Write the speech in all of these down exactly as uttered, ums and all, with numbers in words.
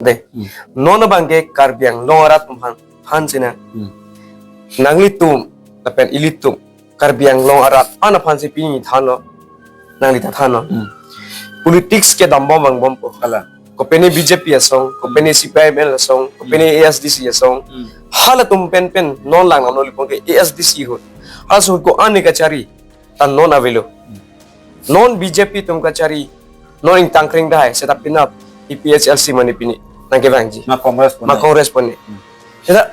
De. Hmm. Non abangke Karbi Anglong arat aphan, aphan sina. Hmm. Nanglitum, lapen ilitum, Karbi Anglong arat an aphan si pini thanlo, nangli ta thanlo. Hmm. Politics ke dambom vangbompo. Kalang. Kopine B J P asong, kopine C P I M L asong, kopine A S D C asong. Hmm. Halatum pen pen non lang nang noli pon ke A S D C ahut. Halaso ahut ko-an ne kachari, ta non avelo. Hmm. Non B J P atum kachari, non ingtang kring dahai, seta penap A P H L C mane pini nangkevangji. Ma Congress pon. Ma Congress pon. Hmm. Seta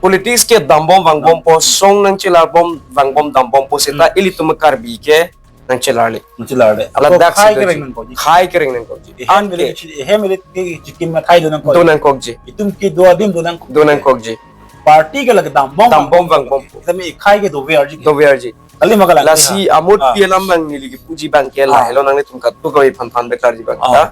politics ke dambom vangbompo, song nangchelarbom vangbom dambompo, seta Hmm. ilitum Karbi ke nangchelarle. Nangchelarle. Ladak Ako khai si kereng doji. Nangkokji. Khai kereng nangkokji. Ehem Anke. Milik chi-, ehem milik ke chikim ma khai do nangkok. Do nangkokji. Itum kedo adim do nangkok. Do nangkokji. Party ke lake dambom. Dambom vangbompo. Kami khai ke doverji. Doverji. Kali ma kalang. Lasi amut Ah. pi alam abang neli kepuji abangke Ah. lahelo, nanglitum katu kami aphan aphan beklarji abang Ah. ta.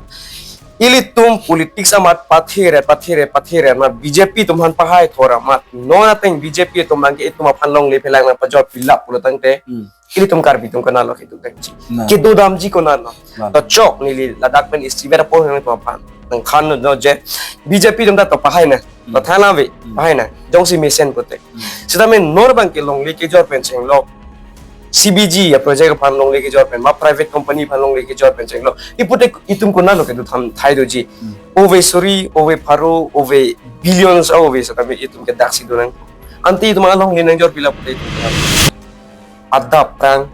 Ilitum politics amat pathere, pathere, pathere, ma B J P atum aphan pahai thora amat. Non ateng B J P atum abangke itum aphan longle phelang nangpajor pilap pulo tangte. Hmm. Ilitum Karbi atum konatlo kedo dangji. Nah. Kedo damji konatlo. Nah. To chok neli ladak pen isi vera pon nangtum aphan nangthanlo je B J P atum ta to pahai nang. Hmm. To than ave, Hmm. pahai nang. Jongsi mesen pulote. Hmm. Seta me non abangke longle kejor pen chenglo. C B G a project aphan longle kejor pen, ma private company aphan longle kejor pen chenglo. Ipulote itum konatlo kedo tham thai doji. Hmm. Ove suri, ove pharo, ove billions ove seta me itum ke daksi do nang. Ante itum alongle nangjor pilap pulote itum ke adap prang,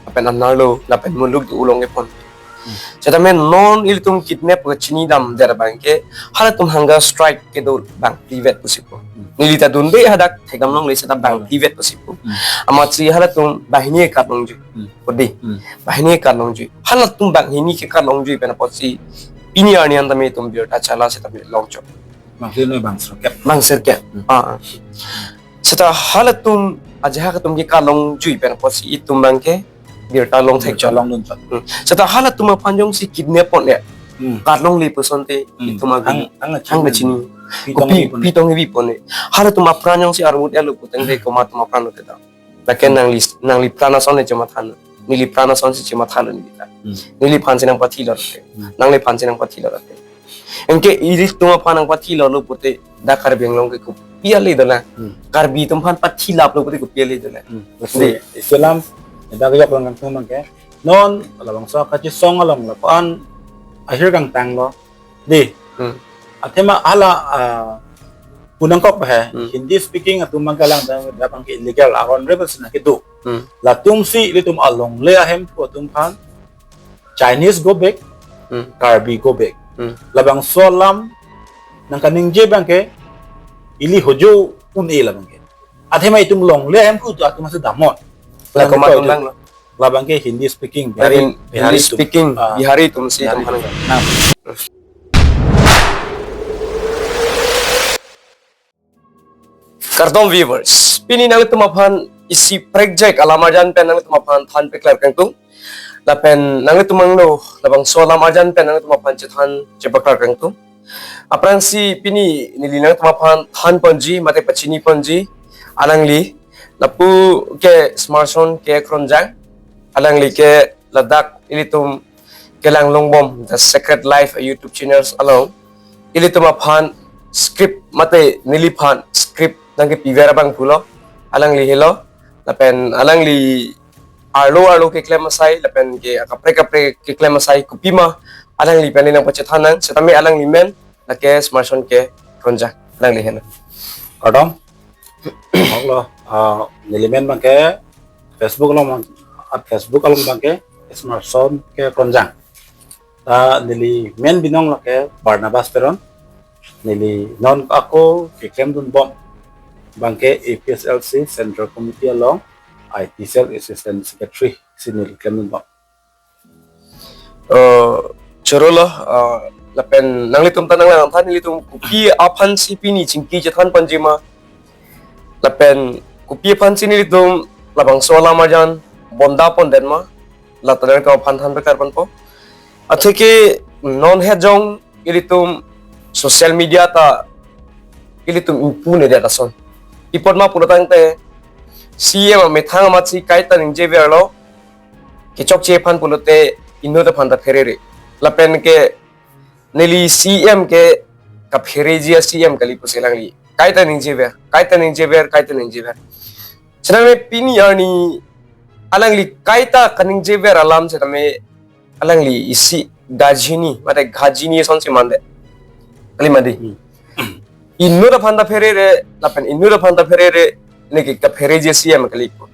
lapen anerlo, lapen muluk do ulong kepon. Hmm. Seta me non ilitum kidnap ke chinidamdet abangke, halatum hunger strike kedo bang privet pusi po. Hmm. Neli ta dunde hadak thekdam longle seta bang Hmm. privet pusi po. Hmm. Amatsi halatum banghini kat longji. Hmm. Odi. Hmm. Banghini kat longji. Halatum banghini ke kat longji pen apotsi pini arni an tame itum birta chala seta me longchok. Bang sirkep. Bang sirkep. Hmm. Ah. Seta halatum ajahak atum ke kat longji pen apotsi itum abangke birta long thekchok. Birta longdunchok. Hmm. Seta halatum aphan jongsi kidnap pon ya. Hmm. Kat longle pusonte Hmm. itum abang Ang, ang hang chini. Chini. Pi tong Kopi, ibi pon. Pi tong ibi pon. Halatum apran jongsi armut ya lo puteng de Hmm. komat atum apran lo teta. Lake Hmm. nangli, nangli pran ason le chemathan. Neli pran ason si chemathan neli ta. Hmm. Neliphan si nangpathilo. Hmm. Nangliphan si nangpathilo. Anke ilitum aphan nangpathilo lo pulote dak Karbi Anglong ke kopi ale dolang. Hmm. Karbi atum aphan pathilaplo pulote kopi ale dolang. Hmm. De. Isi alam, dak yok lang kangtung abangke. Non, labangso kachesong along lapu-an ahir kangtanglo. De. Hmm. Athema hala, ah, pu nangkok he. Hmm. Hindi speaking atum abang kalang ta, abangke illegal, aron rebel sina kedo. Hmm. Latumsi ilitum alongle ahemphu atum aphan Chinese go back, Hmm. Karbi go back. Hmm. Labangso alam nangkaningje abangke ili hojo un-e labangke. Athema itum longle ahemphu atum asi damnon. La komat Labangke undang lo. Labangke Hindi speaking, Bihari, Bihari, Bihari atum. Speaking, Ah. Bihari atum si Bihari itum atum. Nah. Kardom viewers, pini nanglitum aphan isi prekjak alam arjan pen nanglitum aphan than peklar kangtung. Lapen nanglitum angno labangso alam arjan pen nanglitum aphan chethan chepaklar kangtung. Aphrangsi pini neli nanglitum aphan than ponji mate pachini ponji alangli lapu ke Smarson K Kronjang, alangli ke ladak ilitum kelang longbom The Sacred Life YouTube channels along ilitum aphan script mate neliphan script nangkepiver abang pulo alangli helo lapen alangli arlo arlo keklem asai lapen ke akaprek kaprek keklem asai kopima alangli pen nangpachethan nang setame alangli men lake Smarson K Kronjang alangli helo. Kardom. Hoklo, ah, neli men abangke Facebook along bang-, ah, Facebook along abangke Smarson K Kronjang. Ta neli men binong lake Barnabas Teron. Neli non ako keklemdunbom abangke A P H L C Central Committee along I T Cell Assistant Secretary si neli klemdunbom. Eh, choro lo, eh, lapen nanglitum ta nanglangthan ilitum kopi aphansi pini chingki chethan ponji ma. Lapen kopi aphansi nelitum labangso alam arjan bonda pondetma. La ta nanglitum aphan than pekar ponpo. Atheke non hejong ilitum social media ta ilitum ingpu-nedet ason. Pi apot ma pulo tangte C M amethang amatsi kaita ningjeverlo. Kechokche aphan pulote inut aphan ta pherere. Lapen ke neli C M ke kaphereji a-C M kali pusi alangli kaita ningjever, kaita ningjever, kaita ningjever. Setame pini arni alangli kaita kaningjever alam setame alangli isi gajini, mate gajini asonsi mande. Kali mati. Hmm. Inut aphan ta pherere, lapen inut aphan ta pherere, neke kaphereji a-C M kali pu.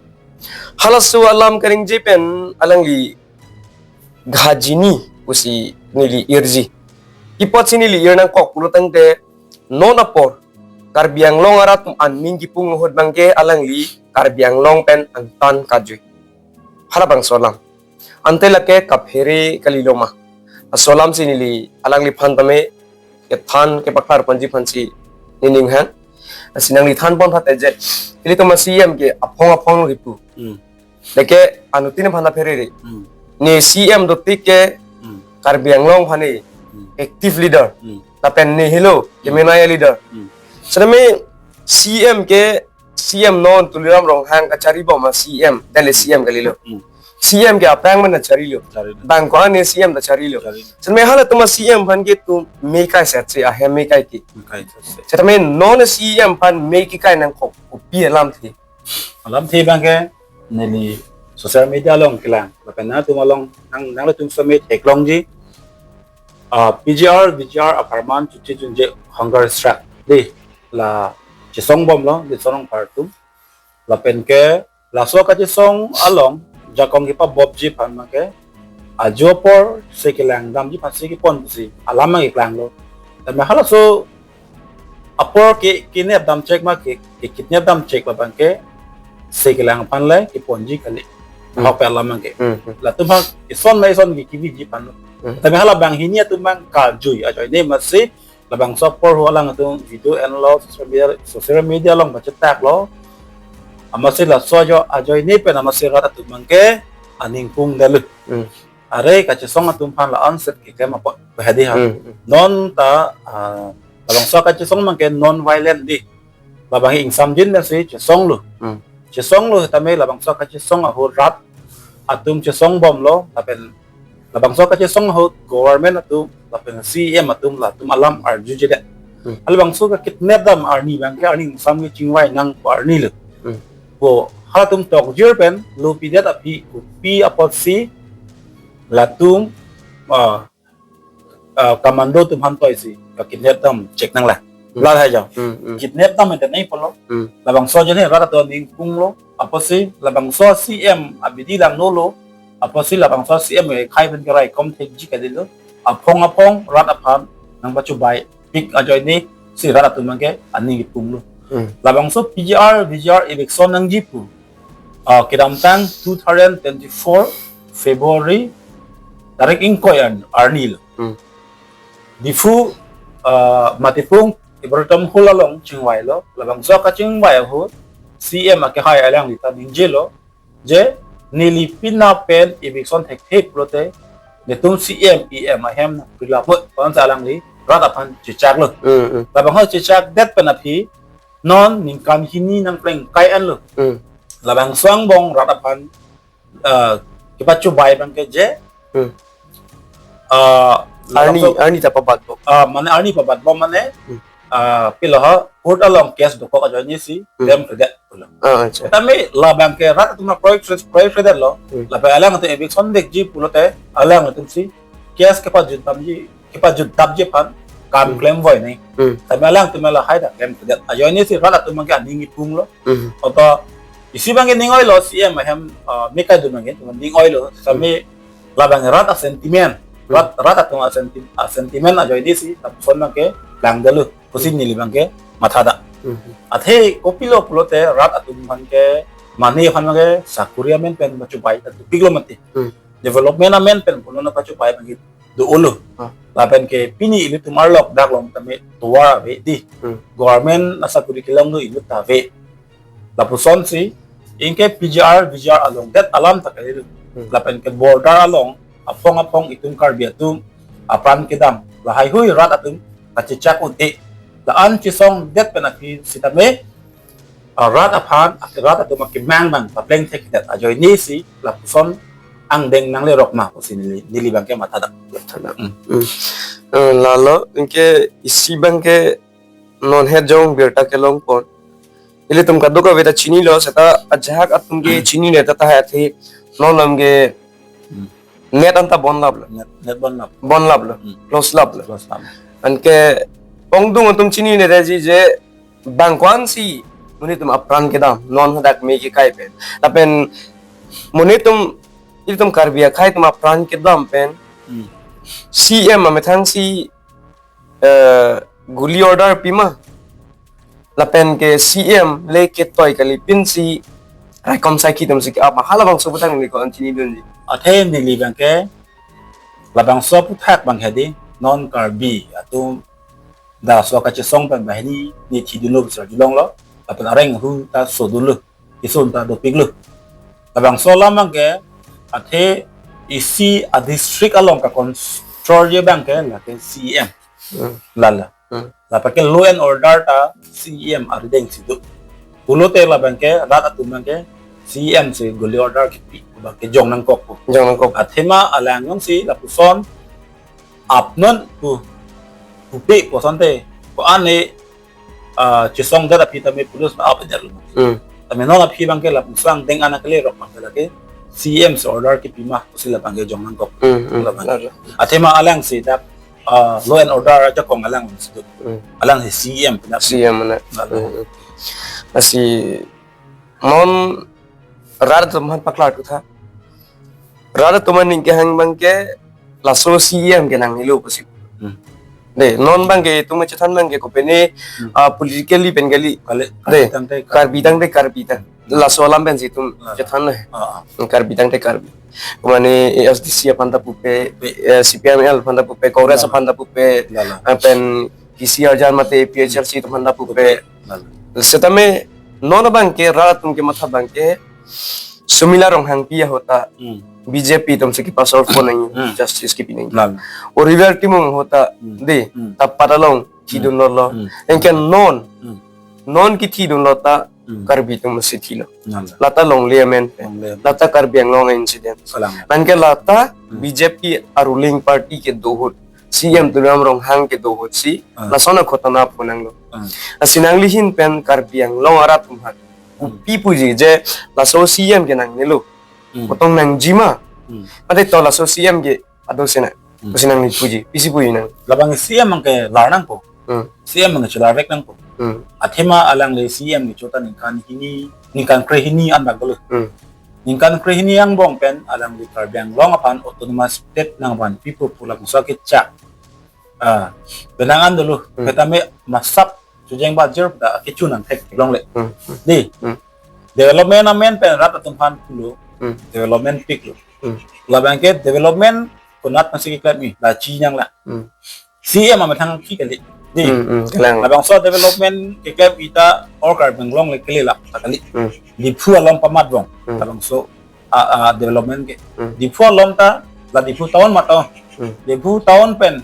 Halaso alam kaningje pen alangli gajini pusi neli irji. Ipotsi neli ir nangkok pulo tangte, non apor Karbi Anglong arat atum aning kipung ahut abangke alangli Karbi Anglong pen angtan kajui. Halabangso alam. Ante lake kaphere kalilo ma. Laso alamsi neli alangliphan tame kethan kepaklar ponji aphansi neli ninghang. Lasi nangli than pon phat je. Ilitum a-C M ke aphong aphong kipu. Hmm. Lake anuttin aphan ta pherere. Hmm. Ne C M dotik ke Hmm. Karbi Anglong aphan ne Hmm. active leader. Hmm. Lapen ne helo, Hmm. kemenai leader. Hmm. Setame C M ke, C M non Tuliram Ronghang kachari bom a-C M, dan le C M kalilo. Hmm. C M ke aphrang mana charilo. Charilo. Bang ko-an ne C M ta charilo. Charilo. Setame halatum a-C M aphan ke tu me kai set se ahem me kai ke. Me kai set se. Setame non C M aphan me kekai nangkok kopi alamthe. Alamthe abangke neli social media along kelang. Lapen nangtum along nang, nanglitum sitame theklongji. Ah, P G R, V G R apharman chuche chunje hunger strike. Dei, la chesong bomlo, dei sonong partum. Lapen ke, laso kachesong along, jakong kipabopji aphan abangke, ajo apor se kelang damji aphansi kepon pusi alam abangke klanglo. Tame halaso apor ke kidnap dam chek ma ke, ke kidnap dam chek abangke se kelang aphan le keponji kali. Hmm. Ahok pen alam abangke. Hmm, hmm. Latum ha ison ma ison ke kiviji aphan lo. Hmm. Tame hala banghini atum abang karjui ajoine masi labangso apor hu alangtum video enlo social media, social media along pachetaklo. Amatsi laso ajo ajoine pen amatsi rat atum abangke aning pung delu. Hmm. Are kachesong atum aphan la-an set keklem apot bahadi ha. Hmm, hmm. Non ta, ah, labangso kachesong abangke non violent dei. Labang ingsamjin nasi chesonglo. Hmm. Chesonglo tame labangso kachesong ahut rat atum chesong bomlo, lapen labangso kachesong ahut government atum, lapen C M atum latum alam arjujedet. Hmm. Halabangso ka kidnap dam arni abangke arni ingsam kechingvai nangpo arnilo. Hmm. Ko halatum tokjir pen lo pidet aphi kopi apotsi latum, ah, ah, commando atum aphan toisi ka kidnap dam chek nanglang. Hmm. Lalhai jam. Hmm, hmm. Kidnap dam ente nai pulo. Hmm. Labangso ajoine rat atum aning punglo. Apotsi labangso C M abidi langno lo. Apotsi labangso C M ke khai pen kerai kom thekji kalilo. Aphong aphong rat aphan nangpachubapik ajoinesi rat atum abangke aning kipunglo. Hmm. Labangso P G R, V G R eviction nangji pu, ah, kedamtang two thousand twenty-four February tarik ingkoi an-, arnilo. Hmm. Diphu, ah, Matipung Arboretum Hall along chingvailo, labangso kachingvai ahut C M akehai alangli ta ningjelo, je neli pina pen eviction thekthe pulote, netum C M, E M ahem nangprilappo, konsa alangli rat aphan chechaklo. Hmm, hmm. Labangso chechakdet pen aphi, non ningkan hini nangplengkai anlo. Hmm. Labangso angbong rat aphan, ah, kepachubai abangke je, Hmm. ah, arni, labangso arni ta pabatbom. Ah, mane arni pabatbom mane, Hmm. ah, pilo ha, court along case dokok ajoinesi, Hmm. dem kedet pulo. Ah, acha. Tame labangke rat atum akroi kre-, kroikredetlo, Hmm. lapen alangtum eviction vekji pulote, alangtumsi case kepajut damji, kepajut damji aphan kam Hmm. klemvoi nai. Hmm. Tame alangtum lahai ta klem kedet. Ajoinesi rat atum abangke aning kipunglo. Hmm. Oto isi abangke ning oilo C M ahem, ah, me kai dun abangke, ning oilo. Tame Hmm. labang rat a-sentiment. Hmm. Rat, rat atum a-senti-, a-sentiment ajoinesi, lapuson abangke langdelo. Pusi neli abangke mathada. Hmm. Athe kopilo pulote rat atum abangke mane aphan abangke sakori amen pen pachubai ta dopiklo mati. Hmm. Development amen pen pulo nangpachubai abangke do-olo. Ah. Lapen ke pini ilitum arlok dak along tame tovar ave dei. Hmm. Government asakori kelong do ilut ta ave. Lapusonsi, anke P G R, V G R along det alam ta kalilo. Hmm. Lapen ke border along, aphong aphong itum Karbi atum apran kedam. Lahaihui rat atum kachechak un-e. La-an chesongdet pen aphi sitame, ah, rat aphan, rat atum akemang mang papleng thekdet ajoinesi, lapuson angdeng nanglerok ma pusi neli, neli abangke matha dak. Matha dak. Hmm. Hmm. Eh, lalo, anke isi abangke non het jong birta kelong pon. Ilitum kadokave ta chinilo, seta ajahak atum ke Hmm. chinine ta tahai athe non alam ke Hmm. net anta bonlaplo. Net, net bonlap. Bonlaplo. Hmm. Closelaplo. Closelap. Anke ongdung atum chinine ta ji je bang ko-ansi monit atum apran kedam non hadak me kekai pen. Lapen monit atum, ilitum Karbi akhei atum apran kedam pen Hmm. C M amethang si, eh, guli order pima. Lapen ke C M le ketoi kali pinsi raikom saikhi atum si ke-ap ma, halabangso aputhak neli ko-an chinidunji. Athe neli abangke labangso aputhak abangke di non Karbi atum dak laso kachesong pen banghini ne thidunlo, bisar julonglo, lapen areng hu ta sodunlo, isun ta dopiklo. Labangso alam abangke athe isi a-district along ka-control-ji abangke lake C M. Hmm. Lala. Hmm. Lapen ke law and order ta C M arideng si do. Pulote labangke rat atum abangke C M si guli order kipi, abangke jong nangkokpo. Jong nangkok. Athema alang jongsi lapuson apnon pu, pupe pu asonte, ko-an ne, ah, chesongdet aphi tame police na ap-edetlo. Hmm. Tame non aphi abangke lapuson angdeng an akele rok abangke lake C M si order kipi ma pusi labangke jong nangkok. Hmm, hmm. Labang. Lalo. Athema alangsi dak, ah, law and order ajakong alang si do. Hmm. Alangsi C M pen dak. C M na. Lalo. Hmm, hmm. Lasi non rat atum aphan paklar thu tha. Rat atum aning kehang abangke laso C M ke nangnelo pusi. Hmm. De, non abangke itum chethan abangke kopine, Hmm. ah, politically pen kali. Kali, De, Karbi tangte Karbi. Karbi tangte Karbi tang. Laso alam pensi itum Lalo. chethan na. Ah, ah. Karbi tangte Karbi. Mane A S D C aphan ta pupe, Pupe. eh, C P I M L aphan ta pupe, Congress Lalo. aphan ta pupe, Lalo. lapen P C R jan mate A P H L C atum aphan ta pupe. Pupe. Lalo. Setame non abangke rat atum kematha abangke Sumila Ronghangpi ahut ta Hmm. B J P atum si ke-pass out pon nangji, Hmm. justice kipi nangji. Lalo. Oliver Timung ahut ta Hmm. de Hmm. ta pat along Hmm. thidunlo lo. Hmm. Anke non, Hmm. non kithidunlo ta Hmm. Karbi atum si thilo. Lalo. Lata longle amen pen. Longle amen. Lata Karbi Anglong incident. Kalang. Anke lata Hmm. B J P a-ruling party kedo ahut, C M Tuliram Ronghang kedo ahut si, Ah. lason aghotona pon nanglo. Ah. Lasi nangli ahin pen Karbi Anglong arat atum aphan Hmm. pi puji je laso C M ke nangnelo. Hmm. Kotong nangji ma. Hmm. Mate to laso C M ke ado sena. Hmm. Pusi nangli puji. Pisi puji nang. Labang C M abangke lar nangpo. Hmm. C M abangke chelarvek nangpo. Hmm. Athema alangli C M kecho ta ningkan hini, ningkan krehini an bang dolo. Hmm. Ningkan krehini angbong pen alangli Karbi Anglong aphan autonomous state nangvanpi pu pu labangso kechak. Ah, penang an dolo, Hmm. petame masap chojeng bajir pada kecho nangthek longle. Hmm. Di. Hmm. Development amen pen rat atum aphan pulo. Hmm. Development piklo. Hmm. Labangke development konat masi keklem-i, la chinang la. Hmm. C M amethang ki kali. Di. Hmm, hmm, kalang. Labangso development keklem-i ta or Karbi Anglong le kele la ta kali. Hmm. Diphu along pamat bong. Hmm. Labangso a, a, development ke. Hmm. Diphu along ta, la Diphu town ma town. Hmm. Diphu town pen,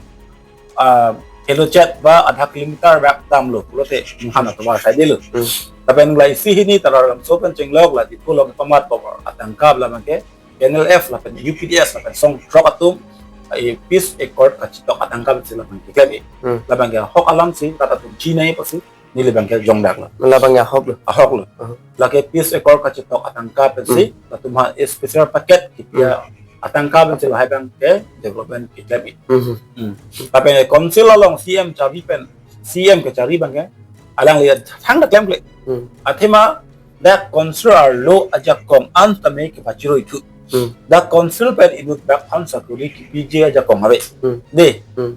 ah, kilo chet ba adha kilometer bak damlo, pulote munghan atovar saidelo. Hmm. Lapen la isi hini ta Rarabangso pen chenglok la Diphu along pamat bong atangka labangke N L F lapen U P D S lapen song throk atum, eh, peace accord kachetok atangka pensi labang keklem-i. Hmm. Labangke ahok alam si, rat atum chinine pusi, neli abangke jongdaklo. Labangke ahoklo. Ahoklo. Uh-huh. Lake peace accord kachetok atangka pensi, Hmm. latum aphan special package kipi Hmm. atangka pensi lahai abangke development keklem-i. Hmm. Hmm. Lapen council along C M chari pen, C M kechari abangke, alangli thangta klemkle. Hmm. Athema, dak council arlo ajakong an tame kepachiroi thu. Hmm. Dak council pen inutbak aphan sakori kipiji ajakong ave. Hmm. Di. Hmm.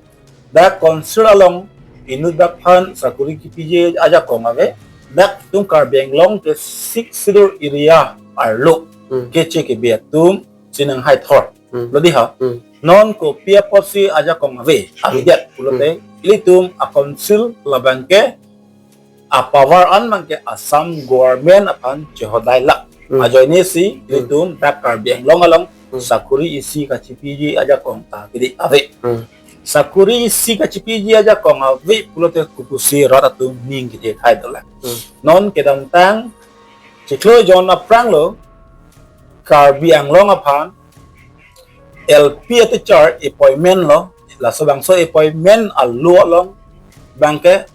Dak council along inutbak aphan sakori kipiji ajakong ave. Dak itum Karbi Anglong ke Sixth Schedule area arlo Hmm. keche kebe atum si nanghaithor. Hmm. Lo di ha. Hmm. Non kopi apotsi ajakong ave, Hmm. avedet pulote, Hmm. ilitum a-council labangke a-power an abangke Assam government aphan chehodai lak. Hmm. Ajoine si Hmm. ilitum dak Karbi Anglong along Hmm. sakori isi kachipiji ajakong ta kidi ave. Hmm. Sakori isi kachipiji ajakong ave pulote kopusi rat atum ning kidi khai dolang. Hmm. Non kedamtang chiklo jon aphranglo Karbi Anglong aphan L P a teacher appointment lo, laso bangso appointment alo along abangke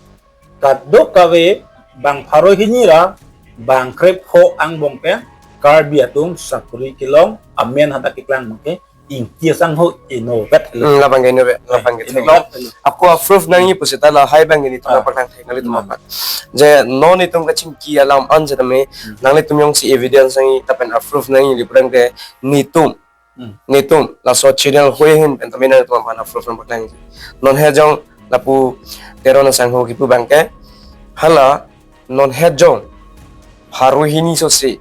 kadokave bang pharo hini ra bang krepho angbong pen Karbi atum sakori kelong amen hadak keklang abangke Ingti asangho inutvet lo. Hmm, labang ke inutvet, labang ke inutvet lo. Ako a-proof nangji pusita lahai abang ke netum Ah. nangpaklang thek nanglitum Hmm. aphan. Je non netum kachingki alam an setame Hmm. nanglitum jongsi evidence nangji lapen a-proof nangji pulotangte netum. Hmm. Netum laso channel hoi ahin pen tame nangtum aphan a-proof nangpaklangji. Non he jong lapu Teron asangho kipu abangke hala non het jong pharo hini sose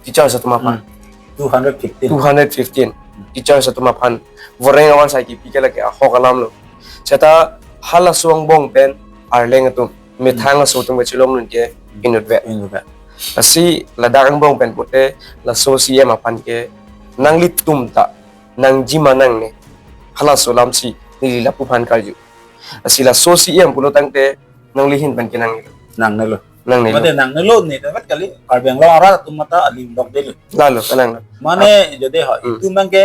teachers atum aphan. Hmm. Two hundred fifteen. Two hundred fifteen teachers atum aphan voreng avarsai kipi ke lake ahok alam lo. Seta halaso angbong pen Arleng atum methang aso atum kachelongdun ke inutvet. Inutvet. Lasi ladak angbong pen pute laso C M aphan ke nanglitum ta nangji ma nangne, halaso alamsi neli lapu aphan karju. Lasi laso C M pulotangte nangli ahin pen ke nangnelo. Nangnelo. Nangnelo. Mate nangnelo ne dapat kali Karbi Anglong arat atum mate aling dokdelo. Lalo, kalang lo. Mane jodi ha, Hmm. itum abangke,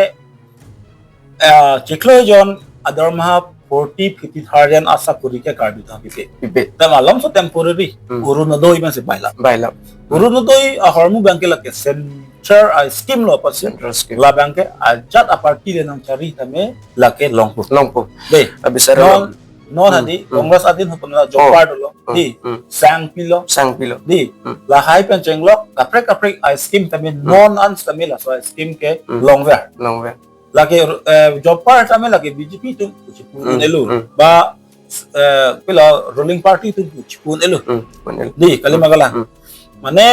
eh, chiklo jon adarmaha forty, fifty thousand asakori ke Karbi atum pipe. Pipe. Tame alomso temporary. Hmm. Orunodoi abangsi bailap. Bailap. Orunodoi ahormu abangke lake central a-scheme lo apotsi. Central scheme. Labangke ajat a-party le nangchari tame lake longpo. Longpo. Dei. Abisar Non, longpo. non Hmm, hadi, hmm. Congress adin hupon la job Oh. card lo. Hmm, Dei. hmm. Sangpilo. Sangpilo. Dei. Hmm. Lahai pen chenglok, kaprek kaprek a-scheme tame Hmm. non an tame laso a-scheme ke Hmm. longver. Longver. Lake, eh, job card tame lake B J P atum chipun Hmm, elo. hmm. Ba, eh, pila ruling party atum chipun elo. Hmm, pun elo. Dei, kali Hmm, ma kalang. hmm. Mane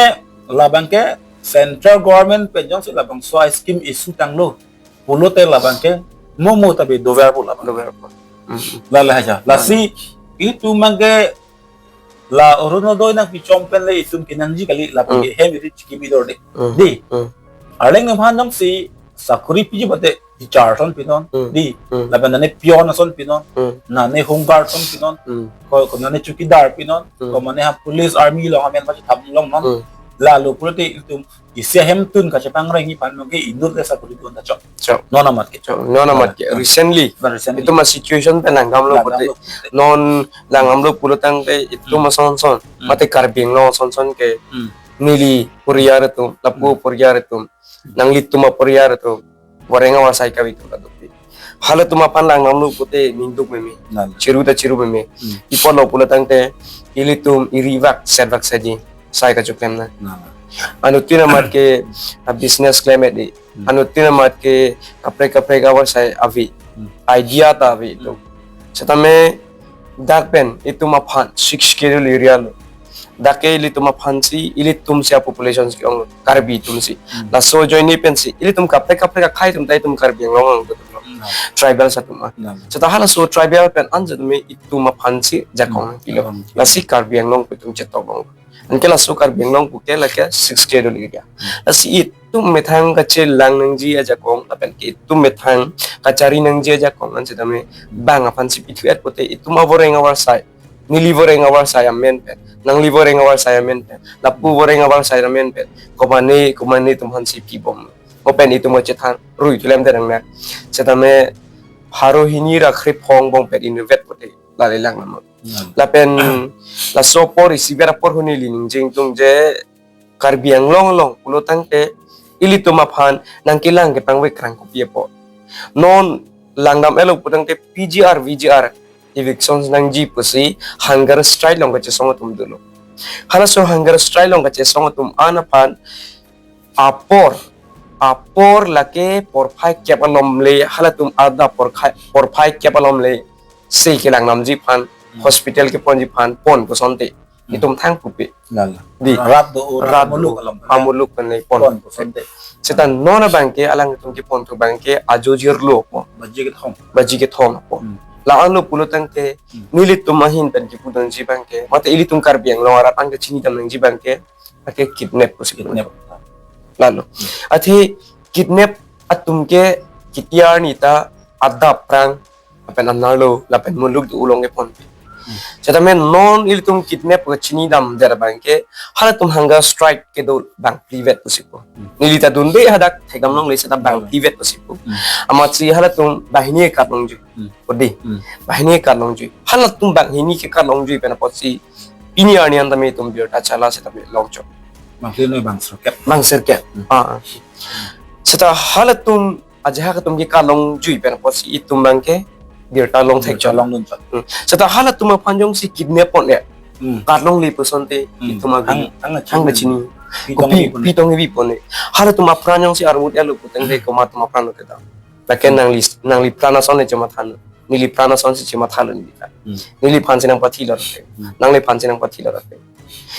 labangke central government pen jongsi labangso a-scheme issue tanglo pulote labangke mo mo tabe doverpo labang. Doverpo. Hmm, hmm. Lale haja. Lasi itum abangke la Orunodoi nangpichom pen le itum kenangji kali labangke Hmm. hem iri chikimi dorde. Hmm. Dei. Hmm. Arleng atum aphan jongsi sakori piji mate teacher ason pinon. Hmm. Dei. Hmm. Lapen nane peon ason pinon. Hmm. Nane home guard ason pinon. Hmm. Ko, ko nane chowkidar pinon. Hmm. Ko mane ha police army along amen pachethap longnon. Hmm. Lalo pulote itum isi ahemtun kachepangrengji aphan abangke inut le sakori dun ta chok. Chok. Non amat ke. Chok. Non amat ke. Ah. Recently. Ba recently. Itum a-situation pen langdamlo Langdamlo. pute. Non langdamlo pulotangte itum Hmm. ason son. Hmm. Mate Karbi Anglong ason son ke Hmm. neli aporial atum, lapu Hmm. aporial atum, nanglitum aporial atum voreng avarsai kave atum kadokave. Halatum aphan langdamlo pute ningduk meme. Lalo. Chiru ta chiru meme. Hmm. Pi apotlo pulotangte ilitum iri vak set vak setji sai kachoklem nang. Lalo. Anuttin amat ke a-business klem-et di. Hmm. Anuttin amat ke kaprek kaprek avarsai ave. Hmm. Idea ta ave itum. Hmm. Setame dak pen itum aphan Sixth Schedule area lo. Dak ke ilitum aphansi, ilitumsi a-population si ke-onglo, Karbi atumsi. Hmm. Laso ajoine pensi ilitum kaprek kaprek akhei atum ta itum Karbi Anglong along atum lo. Hmm. Tribal atum ah. Hmm. Seta halaso tribal pen an setame itum aphansi jakong Hmm. pilo. Hmm. Lasi Karbi Anglong pu itum chetok longlo. Anke laso Karbi Anglong pu ke lake Sixth Schedule area. Hmm. Lasi itum methang kachelang nangji ajakong, lapen ke itum methang kachari nangji ajakong an setame Hmm. bang aphansi pithu-et pute itum avoreng avarsai, neli voreng avarsai amen pen, nangli voreng avarsai amen pen, lapu voreng avarsai amen pen, komane komane atum aphansi pibom. Mo pen itum kachethan rui tulem terang na. Setame pharo hini ra khrip angbong pen inutvet pute lale langdamlo. Hmm. Lapen laso apor isivet apor ahut neli ningjeng tung je Karbi Anglong along pulotangte ilitum aphan nangkelang kepangvek krang kopi apot. Non langdam-etlo pulotangte P G R, V G R eviction nangji pusi hunger strike along kachesong atum dolo. Halaso hunger strike along kachesong atum an aphan apor, apor lake porphai kep alom le, halatum adap porphai, porphai kep alom le, se kelang namji aphan, Hmm. hospital keponji aphan pon kosonte. Hmm. Itum thang pupe. Lalo. Dei. Rat do, rat Rat do, muluk alom. amuluk pen le pon. Pon kosonte. Seta non abangke alangtum kepon thu abangke ajo jirlo po. Baji kethom. Baji kethom po. Hmm. La-anlo pulotangte, Hmm. nelitum ahin pen kepudunji abangke, mate ilitum Karbi Anglong arat an kachinidam nangji abangke, ake kidnap pusi Kidnap. Lalo. Athe kidnap atum ke kitiar nita adap prang lapen anerlo lapen muluk do-o along kepon. Setame non ilitum kidnap ke chinidamde abangke, halatum hunger strike kedo bang phli vet pusi pu. Hmm. Neli ta dunde hadak thekdam longle seta bang Hmm. phli vet pusi pu. Hmm. Amatsi halatum banghini kat longjui. Hmm. Odi. Hmm. Banghini kat longjui. Halatum banghini ke kat longjui pen apotsi pini arni an tame itum birta chala setame longchok. Bang sirkep. Bang sirkep. Hmm. Ah. Seta halatum ajahak atum ke kat longjui pen apotsi itum abangke birta long Birta thekchot. Longdunchot. Hmm. Seta halatum aphan jongsi kidnap pon ya. Hmm. Kat longle pusonte Hmm. itum abang Hang, hang hang chini. Chini. Pi Kopi tong pi tong ibi pon ya. Halatum apran jongsi armut ya lo putangte Hmm. komat atum apran lo teta. Lake Hmm. nangli nangli pran ason le chematha lo. Neli pran ason si chematha lo neli ta. Hmm. Neliphan si nangpathi lo. Hmm. Nangliphan si nangpathi lo.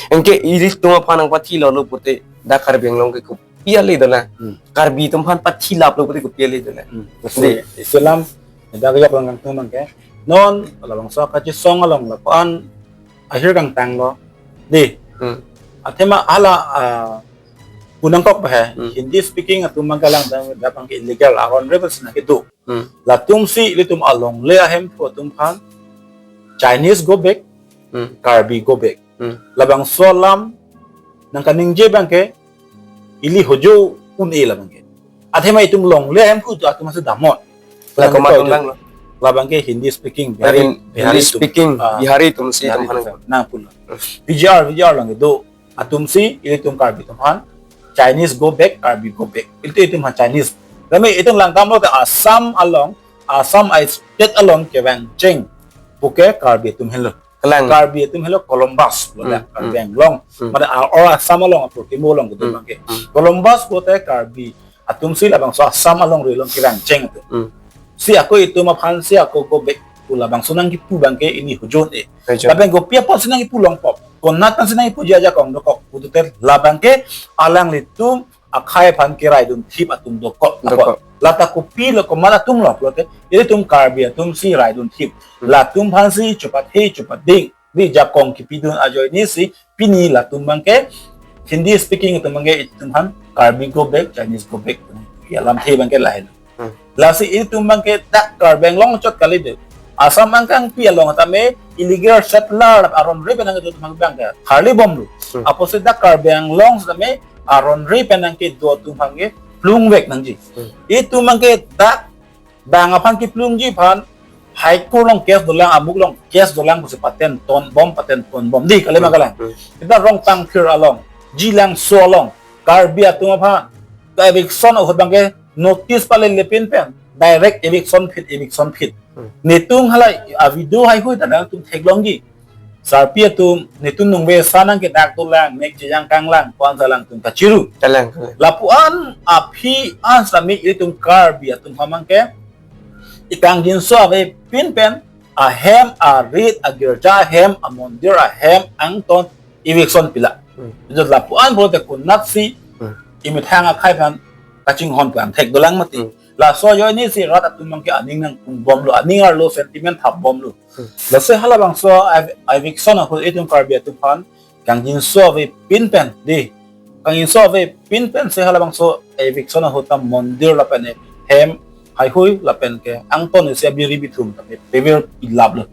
Anke ilitum aphan nangpathi lo lo pute dak Karbi Anglong ke kopi ale dolang. Hmm. Karbi atum aphan pathi lap lo pute kopi ale dolang. Hmm. Dei. Isi alam, dak yok lang kangtung abangke. Non, labangso kachesong along lapu-an ahir kangtang lo. Dei. Hmm. Athema hala, ah, punangkok ba he. Hmm. Hindi speaking atum abang kalang dang, dak abangke illegal. Aron re ba sina kedo. Hmm. Latumsi ilitum alongle ahemphu atum aphan Chinese go back, Hmm. Karbi go back. Hmm. Labangso alam nangkaningje abangke ili hojo un-e labangke. Athema itum longle ahemphu atum asi damnon. Lake Labangke komat kopi atum lang lo? Labangke Hindi speaking, Bihari, Bihari, Bihari Hindi atum. Speaking, Ah, Bihari atum si Bihari itum atum. Nangpulo. Hmm. P G R, P G R lang do. Atumsi ilitum Karbi atum aphan Chinese go back, Karbi go back. Ilitum itum aphan Chinese. Kami itum langdam lo ke Assam along, Assam a state along kevang cheng puke Karbi atum henlo. Kalang. Karbi atum henlo Columbus lo Hmm, Karbi hmm. Anglong. Hmm. Mane a or Assam along apur kimo along gitu Hmm, bangke. Hmm. Columbus pute Karbi atumsi labangso Assam alongri along kevang cheng atum. Hmm. Si ako itum aphan si ako go back pu labangso nangkipu abangke ili hojo un-e. Hojo. Labang kopi apotsi nangkipu longpo. Konat tangsi nangkipuji ajakong dokok. Putute labangke alanglitum akhei aphan keraidun thip atum dokok. Dokok. Lata kopi lo komat atum lo pulote ilitum Karbi atumsi raidun thip. Hmm. Latum aphansi chupathe chupatding. Dei, jakong kipidun ajoinesi pini latum abangke Hindi speaking atum abangke itum aphan Karbi go back, Chinese go back. Ya alamthe abangke lahen. Hmm. Lasi itum abangke dak Karbi Anglong chot kali dei. Assam angkangpi along tame illegal settler aron re pen nangkedo atum abangke tharli bomlo. Hmm. Apotsi dak Karbi Anglong tame aron re pen nangkedo atum abangke plung vek nangji. Hmm. Itum abangke dak bang aphan kiplungji aphan High Court along case dolang, amuk along case dolang pusi paten ton bom, paten ton bom. Dei, kali ma Hmm, kalang. Hmm. Kita Rongpangphir along, Jilangso along, Karbi atum aphan, ta eviction ahut abangke notice pale lepin pen, direct eviction phit, eviction phit. Hmm. Netum hala a video haihui ta nangtum theklongji. Sarpi atum, netum nungve sa nangkedak dolang, mek chejang kanglang, pu-an sa alangtum kachiru. Kalang, kalang. Lapu-an aphi an sami itum Karbi atum aphan abangke, ikangjinso avepin pen, ahem, arit, agirja ahem, amondir ahem, angton, eviction pilo. Hmm. Itum lapu-an pulote konatsi, Hmm. imethang akhei aphan kachinghon pu angthek dolang mati. Hmm. Laso ajoinesi rat atum abangke aning nangpung bomlo, aning arlo sentiment thap bomlo. Hmm. Lasi halabangso ev-, eviction ahut itum Karbi atum aphan kangjinso avepin pen, dei. Kangjinso avepin pensi halabangso eviction ahut ta mondir lapen hem haihui lapen ke angton isi abiri bithum ta pevir pilaplo.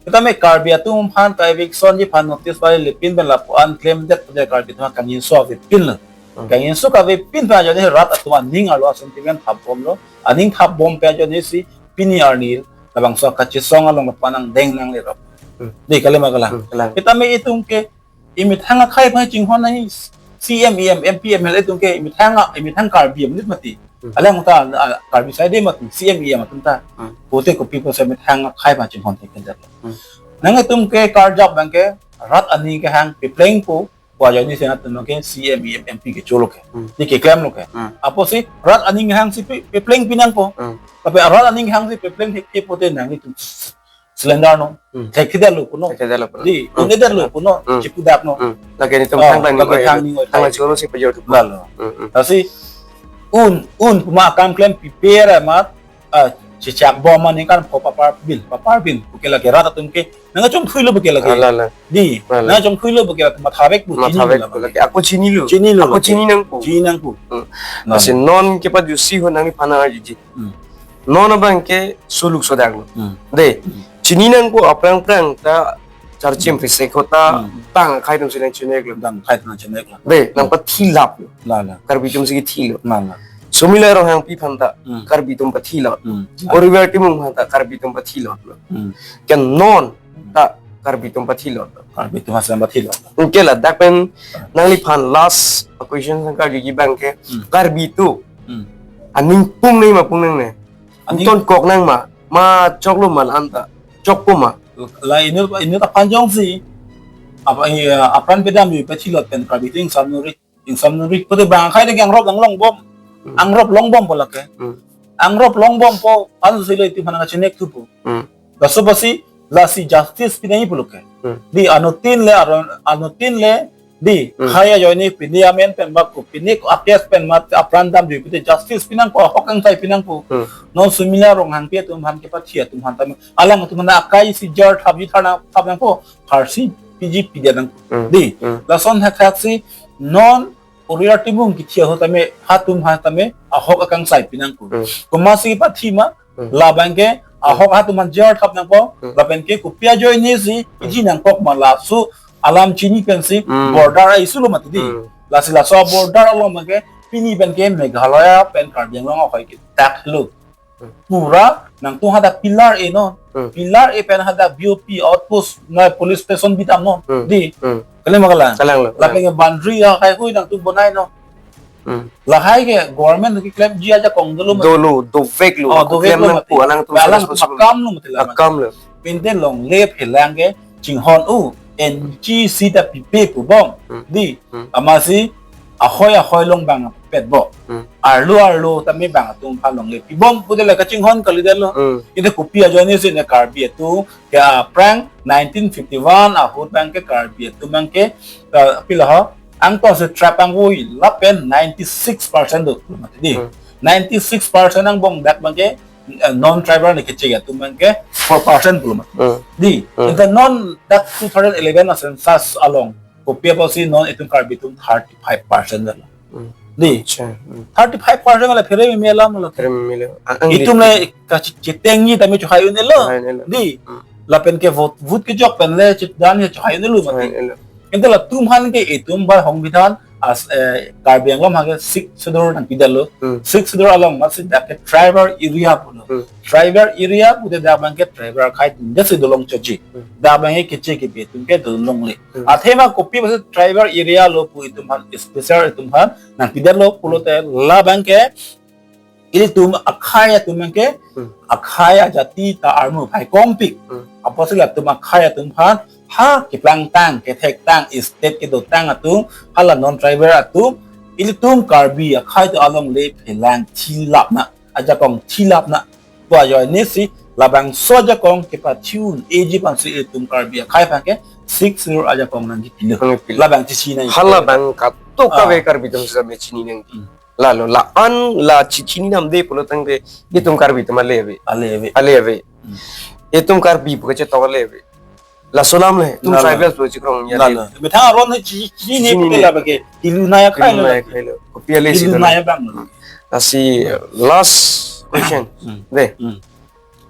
Kita me Karbi atum aphan ta evictionji aphan notice pale lepin pen lapu-an klemdet pu dei Karbi atum aphan kangjinso avepinlo. Hmm. Kangjinso kavepin pen ajoine rat atum aning arlo sentiment thap bomlo. Aning thap bom pen ajoinesi pini arni labangso kachesong along lapu-an angdeng nangle rap. Hmm. Dei, kali ma kalang. Hmm, kalang. Kita me itum ke imethang akhei aphan chinghon nangji C M, E M, M P, M L A atum ke imethang a-, imethang Karbi amonit mati. Hmm. Alang ta, ah, Karbi side mati, C M, E M atum ta. Hmm. Pute kopi pusi imethang akhei aphan chinghon thekthe. Hmm. Nangtum ke karjap abangke rat aning kehang peplengpo, pu ajoinesi nangtum ke C M, E M, M P kecholo ke. Hmm. Dei, keklemlo ke. Hmm. Apotsi rat aning kehangsi pe-, peplengpi nangpo. Hmm. Tapi rat aning kehangsi pepleng thekthe pute nangtum cylinder non. Hmm. Thekthedetlo punon. Thekthedetlo punon. Dei, Hmm. un-edetlo punon. Hmm. Chipudapnon. Hmm. Lake netum Oh, thang thang lake ni thang oi. Ni oi. Thang choro si pajor tu. Lalo. Hmm, hmm. Lasi un, un puma akam klem piper amat, ah, chechak bom aningkan pho paparbin, paparbin. Puke lake rat atum ke nangchongthuilo puke lake. Ah, lalo. Dei, Lalo. nangchongthuilo puke lake mathavek pu Mathavek chinilo pu lake. Ako chinilo. Chinilo Ako lake. chini nangpo. Chini nangpo. Hmm. Lalo. Lasi non kepajutsi ho nangliphan arjuji. Hmm. Non abangke suluk sodaklo. Hmm. Dei. Hmm. Chini nangpo aphrang phrang ta charchim pise kota Hmm. tang akhai atum si nangchineklo. Tang akhai atum nangchineklo. De, nang Hmm. pathilaplo. La, la. Karbi atum si kethilo. La, la. Sumila Ronghangpi aphan ta Hmm. Karbi atum pathilo. Hmm. Oriwar Timung aphan ta Karbi atum pathilo. Hmm. Ke non ta Karbi atum pathilo. Karbi atum asam pathilo. Anke ladak pen nangliphan last question sangkar jiji abang ke Hmm. Karbi atum Hmm. aning pung nangma pung nangne. Aning Ton kok nangma, ma choklo ma anta chokpo ma. La inut, inut aphan jongsi apa, eh, apran pedam di pachilot pen Karbi atum ingsamnuri, ingsamnuri pute bang akhai de angrop long longbom. Hmm. Angrop longbompo lake. Hmm. Angrop longbompo, ansi le itum aphan nangchinek thupo. Hmm. Laso apotsi lasi justice pinangji pulo ke. Hmm. Di anuttin le aron, anuttin le di Hmm. khaya joine pini amen pen bak ko, pini ko akes pen mat apran dam di pute justice pinangpo, ahok angsai pinangpo. Hmm. Non Sumila Ronghangpi atum aphan kepathi atum aphan tame alang atum aphan akai si jar thapji tharna thap nangpo, pharsi piji pidya nang. Hmm. Di Hmm. lason thakthak si non Oriwar Timung kethi ahut tame hatum aphan tame ahok akangsai pinangpo. Hmm. Komatsi pathi ma Hmm. labang ke ahok hatum aphan jar thap nangpo, Hmm. lapen ke kopi ajoine si Hmm. iji nangkok ma laso alam chini pensi Hmm. border a-issue lo mati di. Hmm. Lasi laso border along abang ke pini pen ke Meghalaya pen Karbi Anglong ahoi ke tak lo. Hmm. Pura nangtum hadak pillar e non. Hmm. Pillar e pen hadak B O P outpost na police station bidam non. Hmm. Di. Hmm. Kali ma kalang? Kalang lo, Lapen kalang. ke boundary akhai hui nangtum bonai non. Hmm. Lahai ke government keklem ji ajakong dolo mati. Dolo, dovek lo, Oh, aku dovek klem lo nang mati. pu, alang atum Alang responsible. pakam lo mati la. Pakam lo. Pinte longle phelang ke chinghon u N G C ta pipe pu bom. Hmm. Di. Hmm. Amatsi ahoi ahoi along bang petbo. Hmm. Arlo arlo tame bang atum aphan longle pibom pute la kachinghon kalidetlo. Hmm. Ite kopi ajoine si ne Karbi atum ke aphrang nineteen fifty-one ahut abang ke Karbi atum abang ke, eh, pila ho, angton si trap angvoi lapen ninety-six percent do mati di. Hmm. Ninety-six percent angbong dak abang ke, eh, non tribal ne kechek atum abang ke four percent pulo mati. Hmm. Di. Hmm. Ita non dak two thousand eleven a-census along kopi apotsi non itum Karbi atum thirty-five percent dolo. Hmm. Di. Acha. Hmm. Thirty-five percent le phere meme alam lo. Phere meme lo. Ang, ang Itum di. le kachitengji tame chohai un-elo. Chohai un-elo. Di. Hmm. Lapen ke vote, vote kejok pen le chitdan ye chohai un-elo mati. Chohai un-elo. Ante latum aphan ke itum bar songbidhan as, eh, Karbi Anglong aphan ke Sixth Schedule nangpidetlo. Hmm. Sixth Schedule along amatsi dak ke tribal area pulo. Hmm. Tribal area pute dak abang ke tribal akhai atum jasi dolong choji. Hmm. Dak abang ke keche kepi atum ke dolongle. Hmm. Athema kopi apotsi tribal area lo pu itum aphan special itum aphan nangpidetlo pulote labang ke ilitum akhai atum abang ke Hmm. akhai ajati ta armu phai kongpik. Hmm. Apotsi latum akhai atum aphan ha keplangtang kethektang state kedotang atum hala non tribal atum ilitum Karbi akhai atum alongle phelang thilapna ajakong thilapna pu ajoine si labangso ajakong kepathu un-eji aphansi itum Karbi akhai aphan ke Sixth Schedule ajakong nangkepilo. Nangkepilo. Labang chechini nang. Halabang katok Ah. kave Karbi atum sitame chini nang. Hmm. Lalo la-an la chechini namde pulo tangte itum Karbi atum ale ave. Ale ave. Ale ave. Hmm. Itum Karbi pu kachetok ale ave. Laso alam le, itum Lalo. tribal pu chikrong ya Lalo. le. Methang aron he chi-, chini ne Chini pute ne. labang ke. Ilu naya khai Ilu lo. naya khai lo. Kopi ale si Ilu dola. naya bang lo. Lasi last question. Hmm. De. Hmm.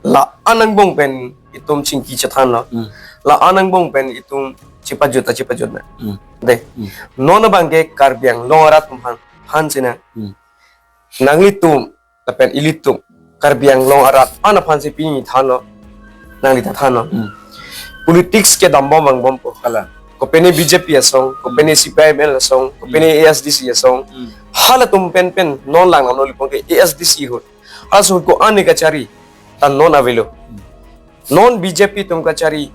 La-an angbong pen itum chingki chethanlo. Hmm. La-an angbong pen itum chepajut ta chepajut na. Hmm. De. Hmm. Non abang ke Karbi Anglong arat atum aphan, aphan si na. Hmm. Nanglitum, lapen ilitum. Karbi Anglong arat an aphan si pini thanlo. Nangli ta thanlo. Hmm. Politics kedambom vangbompo. Kalang. Kopine B J P asong, kopine Hmm. C P I M L asong, kopine Hmm. A S D C asong. Hmm. Halatum pen pen non lang namlo lipong ke A S D C ahut. Halaso ahut ko-an ne kachari, ta non avelo. Hmm. Non B J P atum kachari,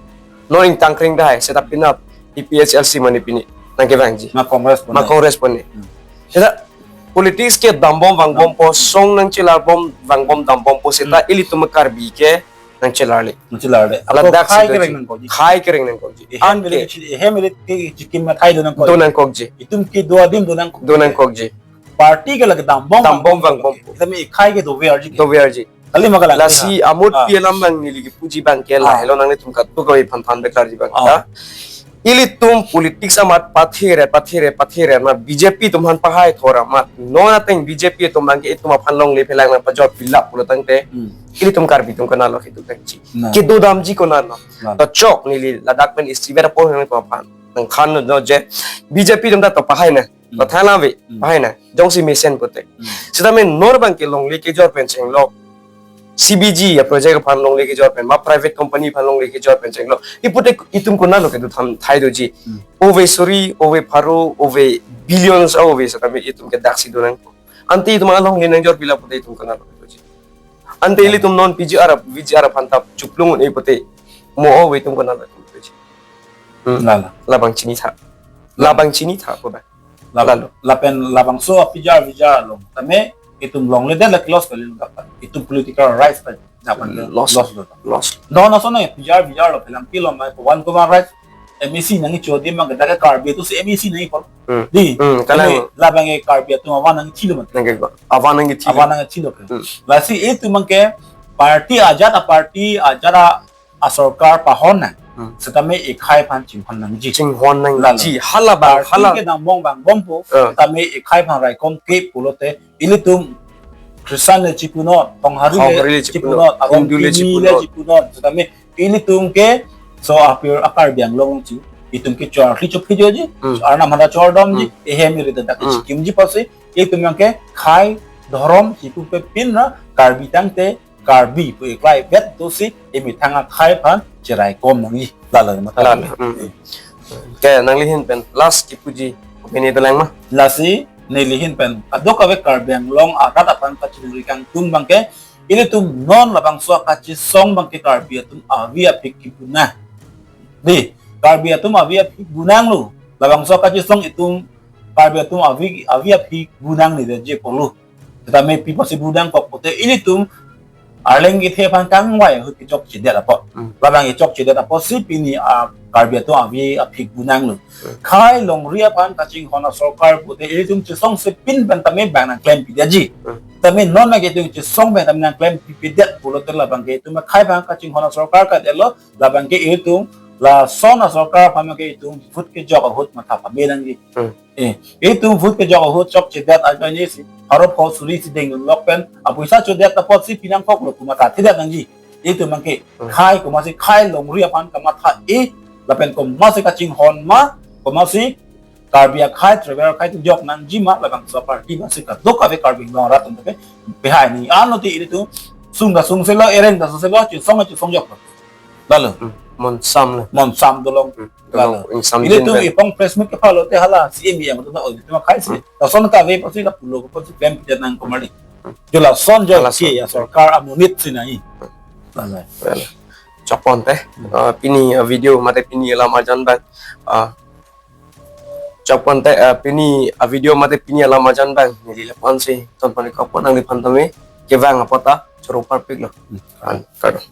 non ingtang kring dahai, seta penap, A P H L C mane pini, nangkevangji. Ma Congress pone. Ma Congress pone. Hmm. Seta politics kedambom vangbompo, song nangchelarbom vangbom dambompo, seta Hmm. ilitum Karbi ke nangchelarle. Nangchelarle. Ladak Ako khai si kereng doji. nangkokji. Khai kereng nangkokji. Ehem Anke. milik chi-, ehem milik ke chikim mathai do nangkok. Do nangkokji. Itum kedo adim do nangkok. Do nangkokji. Party ke lake dambom. Dambom vangbom. Tame ekhai ke dove arji ke. Dove arji. Kali ma kalang. Lasi amut Ah. pi alam abang neli kepuji abang ke Ah. lahelo nanglitum katok kave aphan thanbe klarji abang Ah. ta. Ilitum politics amat pathere, pathere, pathere, ma B J P atum aphan pahai thora mat. Non ateng B J P atum abangke itum aphan longle phelang nangpajor pilap pulo tangte. Hmm. Ilitum Karbi atum konatlo kedo damji. Na. Kedo damji konatlo. Na. To chok neli ladak pen isi ver po nang aphan. Nangkhan no je B J P atum ta to pahai na. Hmm. To thanave, Hmm. pahai na. Jongsi mesen pulote. Hmm. Sitame non abangke longle kejor pen chenglok. C B G a project aphan longle kejor pen, ma private company aphan longle kejor pen chenglok. Ipulote itum konatlo kedo tham thai doji. Hmm. Ove suri, ove pharo, ove billions, ove sitame itum ke daksi do nang. Ante itum alongle nangjor pilap pulote itum konatlo kedoji. Ante Hmm. ilitum non P G R, V G R aphan ta chuplung un-e pulote mo ove itum konatlo kedoji. Hmm. Lalo. Labang chinitha. Lalo. Labang chinitha ko ba. Lalo. Lalo. Lapen labangso P G R V G R along tame itum longledet la close kali lo dapat. Itum political rights ta dapat lo. Loss. Loss lo. Loss. No, no, so no, P G R V G R lo phelang pilo mai Pawan Kumar Rai M A C nangkecho di mang ke dak Karbi atum si M A C nangkepon. Hmm. Di. Hmm, kalang. Kami labang ke Karbi atum avan nangkethilo mat. Nangke ba. Avan nangkethilo. Avan nangkethilo ke. Hmm. Lasi itum abangke party ajat a party ajat a asorkar pahon nang. Hmm. Sitame ekhai aphan chinghon nangji. Chinghon nangji. Lalo. Hala ba, Party hala. Ke nangmong bang bompo, Eh. sitame ekhai aphan raikom ke pulote, ilitum Christian le chipunon, Tonghari le Tonghari le chipunon, chipunon, Arong Hindu le Kimi le chipunon. chipunon. Sitame ilitum ke so apir a Karbi Anglong chi. Itum ke chor, ki chop ki joji. Hmm. Arnam handa chor domji, Hmm. ehem iri dak Hmm. chikimji pusi. Itum abangke khei dhorom chipupe pin ra Karbi tangte Karbi pu eklai vet dosi emethang akhei aphan cheraikom nangji. Lalo ma Lalo, mm. Ke nangli ahin pen last kipuji opini dolang ma? Lasi neli ahin pen kadokave Karbi Anglong arat aphan kachingri kangtung abangke ilitum non labangso kachesong abangke Karbi atum avi aphi kebunang. Di, Karbi atum avi aphi bunanglo. Labangso kachesong itum Karbi atum avi avi aphi bunangne detji pulo. Tame pi apotsi bunangkok pulote ilitum arleng kethe aphan kangvai ahut kechokchedet apot. Hmm. Labang kechokchedet apotsi pini a Karbi atum avi aphi bunanglo. Hmm. Khei longri aphan kachinghon asorkar pulote ilitum chesongse pin pen tame bang nangklem pidetji. Hmm. Tame non abangke itum chesong pen tame nangklem pipedet pulote labangke itum khei aphan kachinghon asorkar kadetlo, labangke itum lason asorkar aphan abangke itum vote kejok ahut matha pame nangji. Hmm. Eh, itum vote kejok ahut chokchedet ajoine si, pharo pho suri si dengdunlok pen, apoisa chodet apotsi pinangkoklo pu mathathedet nangji. Itum abangke, Hmm. khei komatsi khei longri aphan kamatha-e, lapen komatsi kachinghon ma, komatsi Karbi akhei, tribal akhei atum jok nangji ma, labangso party masi kadokave Karbi Anglong arat atum ke, pehai ni, ano ti ilitum, sung ta sungselo, ereng ta sungselo, chesong ta chesong joklo. Lalo. Hmm. Monsam le. Monsam dolong. Hmm. Lalo. Ingsam Ilitum pen. Ipong press meet kepalote hala C M yang tu na odi tu khei si. Hmm. Lason kave apotsi lapulo apotsi klem pidet nang komarli. Hmm. Jo lason jo Lason. Ke ya sorkar amonit si nai. Lalo. Lalo. Chokponte. Hmm. Ah, pini, ah, video mate pini alam arjan abang. Ah, chokponte, ah, pini, ah, video mate pini alam arjan abang. Neli lapu-an si ton panikokpo nangliphan tame. Kevang apot ta choro parpiklo. Hmm. An, kado.